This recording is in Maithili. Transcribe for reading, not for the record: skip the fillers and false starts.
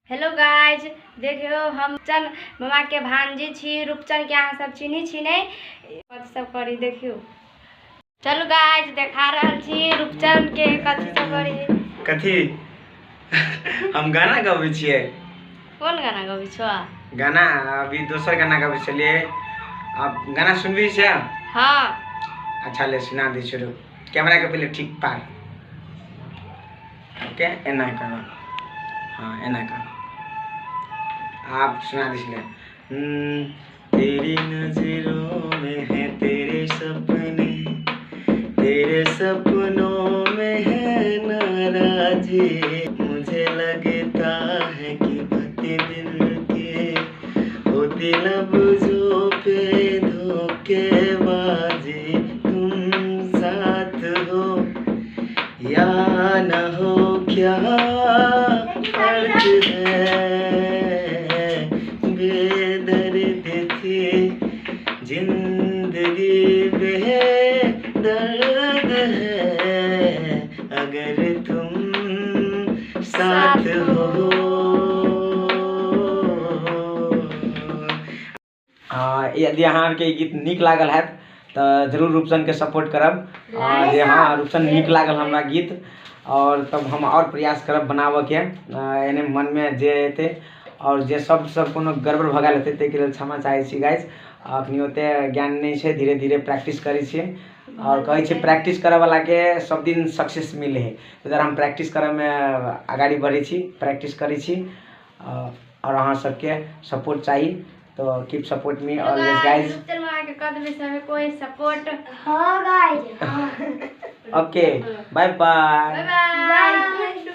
हेलो गाइज, देखियौ हम चन मामा के भांजी छी, रूपचन के अहाँ सब चिन्ही छी नहीं, कथी सब करी देखियौ। चलू गाइज देखा रहल छी रूपचन के कथी सब करी। कथी हम गाना गबै छियै। कोन गाना गबै छौ? गाना अभी दोसर गाना गबै छलियै। आप गाना सुनबी छै? हाँ। अच्छा ले सुना दै छियौ, कैमरा के पहले ठीक पार। ओके एना कर, हाँ एना कर, आप सुना दै छलियै। तेरी नजरों में है तेरे सपने, तेरे सपनों में है नाराजी, मुझे लगता है कि बातें दिल के होती लफ्जों पे धोखेबाजी, तुम साथ हो या न हो क्या फर्क है, बेदर्द थी जिंदगी बेदर्द है, अगर तुम साथ हो। यदि अहाँ आरके ई गीत नीक लागल हैत तऽ जरूर रूपचनके सपोर्ट करब, जे हाँ रूपचन नीक लागल हमरा गीत, और तब हम और प्रयास करब बनाबऽके, एहने मनमे जे एतै और जे सब सब कोनो गड़बड़ भऽ गेल हेतै ताहिके लेल क्षमा चाहै छी गाइज। अखनी ओते ज्ञान नहि छै, धीरे धीरे प्रैक्टिस करै छियै, और कहै छै प्रैक्टिस करऽवलाके सब दिन सक्सेस मिलै है, ताहि दुआरे हम प्रैक्टिस करऽमे अगाड़ी बढ़ै छी, प्रैक्टिस करै छी, और अहाँ सबके सपोर्ट चाही, तो keep support me always guys. Rupchan मामा के कह देबै सब कोई सपोर्ट। हाँ guys. Okay bye bye. Bye bye.